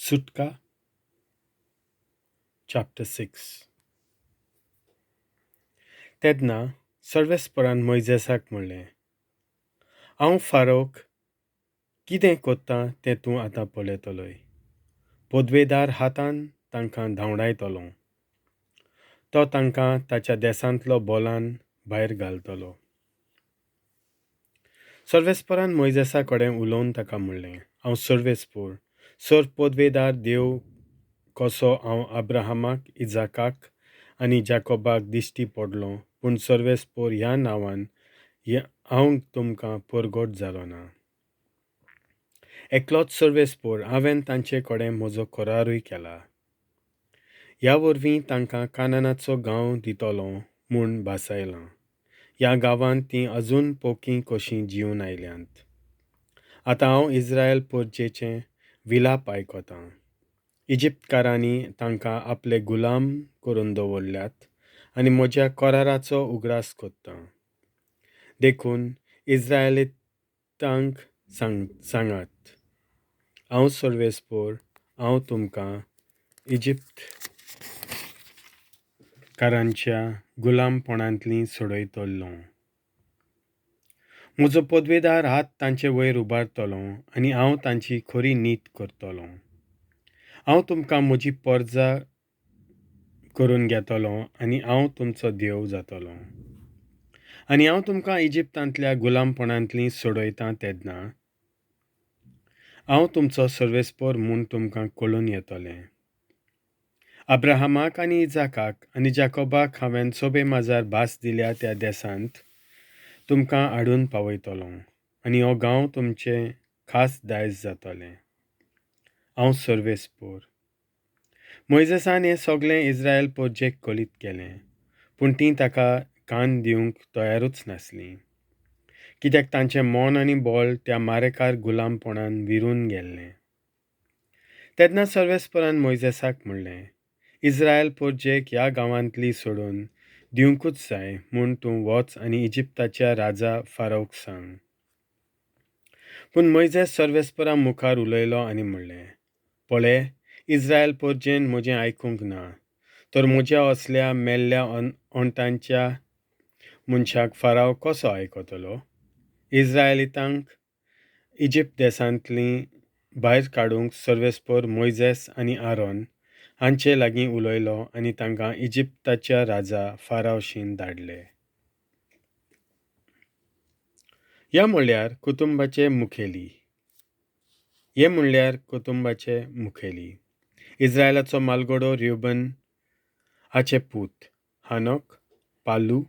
सुटका चॅप्टर 6. तेन्ना सर्वेस्परान मोयजेसाक म्हणलें, हांव फारोक कितें कोत्तां तें तूं आतां पळयतलोय. पदवेदार हातान तांकां धांवडायतलो. तो तांकां ताच्या देसांतलो बोलान भायर घालतलो. सर्वेस्परान मोयजेसा कडेन उलोवन ताका म्हणलें, हांव सर्वेस्पोर, सर पदवेदार देव कसो हांव अब्राहमाक, इजाकाक आनी जाकोबाक दिश्टी पडलो, पूण सर्वेस्पोर ह्या नांवान हांव तुमकां परगट जालो ना. एकलोच सर्वेस्पोर, हांवें तांचे कडेन म्हजो करारूय केला. ह्या वरवीं तांकां कानानाचो गांव दितलो म्हूण भासायलां. ह्या गांवांत तीं अजून पोकीं कशीं जिवन आयल्यांत. आतां हांव इस्रायल पोरजेचें विलाप आयकतां. इजिप्तकारांनी तांकां आपले गुलाम करून दवरल्यात आनी म्हज्या कराराचो उगडास कोत्तां. देखून इस्रायलितांक सांगात, हांव सर्वेस्पोर, हांव तुमकां इजिप्तकारांच्या गुलामपणांतलीं सोडयतलो. म्हजो पदवेदार हात तांचे वयर उबारतलो आनी हांव तांची खरी नीत करतलो. हांव तुमकां म्हजी परजा करून घेतलो आनी हांव तुमचो देव जातलो. आनी हांव तुमकां इजिप्तांतल्या गुलामपणांतलीं सोडयतां तेन्ना हांव तुमचो सर्वेस्पोर म्हूण तुमकां कळून येतलें. अब्राहमाक आनी इजाकाक आनी जाकोबाक हांवें सोबे माजार भास दिल्या त्या देसांत तुमकां हाडून पावयतलो आनी हो गांव तुमचें खास दायज जातलें. हांव सर्वेस्पोर. मोयजेसान हें सगळें इस्रायल पोरजेक कळीत केलें, पूण तीं ताका कान दिवंक तयारूच नासलीं, कित्याक तांचें मन आनी बोल त्या मारेकार गुलामपणान विरून गेल्लें. तेन्ना सर्वेस्परान मोयजेसाक म्हणलें, इस्रायल पोरजेक ह्या गांवांतली सोडून दिवंकूच जाय म्हूण तूं वच आनी इजिप्ताच्या राजा फारोक सांग. पूण मोयजेस सर्वेस्परा मुखार उलयलो आनी म्हणलें, पळय, इस्रायल पोरजेन म्हजें आयकूंक ना, तर म्हज्या असल्या मेल्ल्या ओंठांच्या मनशाक फाराव कसो आयकतलो? इस्रायलितांक इजिप्त देसांतलीं भायर काडूंक सर्वेस्पोर मोयजेस आनी आरोन हांचे लागीं उलयलो आनी तांकां इजिप्ताच्या राजा फारावशीन धाडले. ह्या म्हणल्यार कुटुंबाचे मुखेली. हे म्हणल्यार कुटुंबाचे मुखेली. इस्रायलाचो मालगडो रेउबन हाचे पूत हानोक, पालू,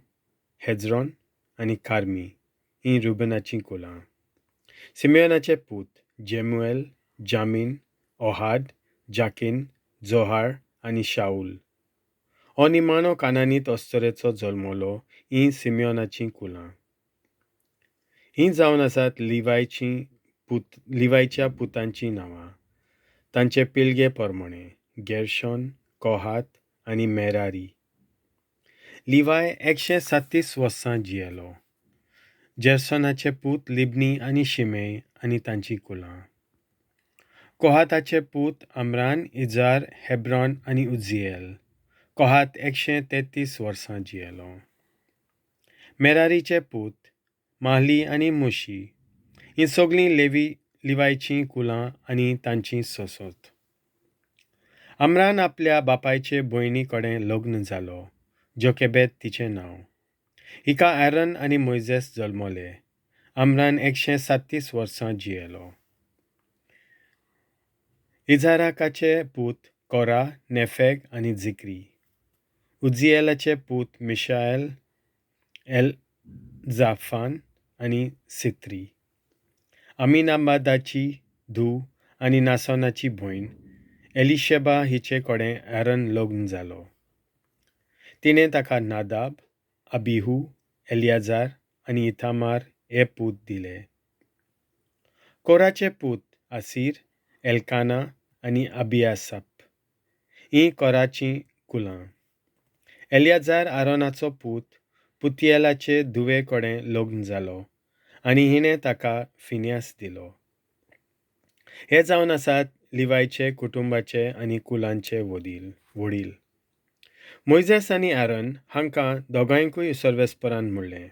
हेजरॉन आनी कार्मी हीं रुबनाचीं कुलां. सिमेयोनाचे पूत जेमुएल, जामीन, ओहाद, जाकीन, जोहार आनी शाऊल. हो निमाणो कानानीत अस्तरेचो जल्मलो. हीं सिमेयोनाचीं कुलां. हीं जावन आसात लिवायच्या पुतांचीं नांवां, तांचे पिळगे प्रमाणें: गेर्शोन, कोहात आनी मेरारी. लिवाय 137 वर्सां जियेलो. जेर्सोनाचे पूत लिबनी आनी शिमेय आनी तांचीं कुलां. कोहाताचे पूत अमरान, इजार, हेब्रॉन आनी उजिएल. कोहात 133 वर्सां जियेलो. मेरारीचे पूत माहली आनी मुशी. हीं सगळीं लिवायचीं कुलां आनी तांचीं सोसत. अमरान आपल्या बापायचे भयणी कडेन लग्न जालो, जोकेबेद तिचें नांव. हिका आयरन आनी मोयजेस जल्मले. अमरान 137 वर्सां जियेलो. इजाराकाचे पूत कोरा, नेफेग आनी जिक्री. उजिएलाचे पूत मिशाएल, एल जाफान आनी सित्री. अमिनाबादाची धूव आनी नासोनाची भयण एलिशेबा हिचे कडेन आरन लग्न जालो. तिणें ताका नादाब, अबिहू, एलियाजार आनी इथामार हे पूत दिले. कोराचे पूत आसीर, एल्काना आनी अबियासप. हीं कोराचीं कुलां. एलियाजार आरोनाचो पूत पुतियलाचे धुवे कडेन लग्न जालो आनी हिणें ताका फिन्यास दिलो. हे जावन आसात लिवायचे कुटुंबाचे आनी कुलांचे वडील वडील. मोयजेस आनी आरन हांकां दोगांयकूय सर्वेस्परान म्हणलें,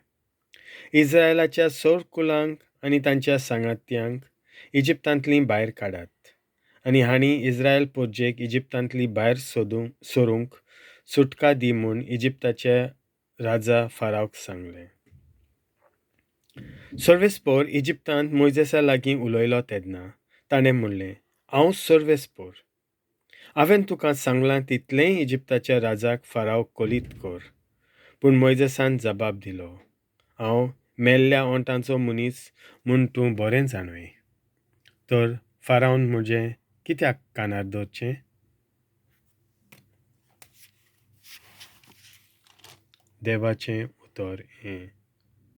इस्रायलाच्या सोर कुलांक आनी तांच्या सांगात्यांक इजिप्तांतलीं भायर काडात आनी हांणी इस्रायल पोरजेक इजिप्तांतली भायर सोदूंक सरूंक सुटका दी म्हूण इजिप्ताचे राजा फारावक सांगलें. सर्वेस्पोर इजिप्तांत मोयजेसा लागीं उलयलो तेन्ना ताणें म्हणलें, हांव सर्वेस्पोर, हांवें तुका सांगलां तितलेंय इजिप्ताच्या राजाक फाराव कोलीत कर. पूण मोयजेसान जबाब दिलो, हांव मेल्ल्या ओंठांचो मनीस म्हूण तूं बरें जाणय, तर फारावन म्हजें कित्याक कानार दवरचें? देवाचें उतर हें.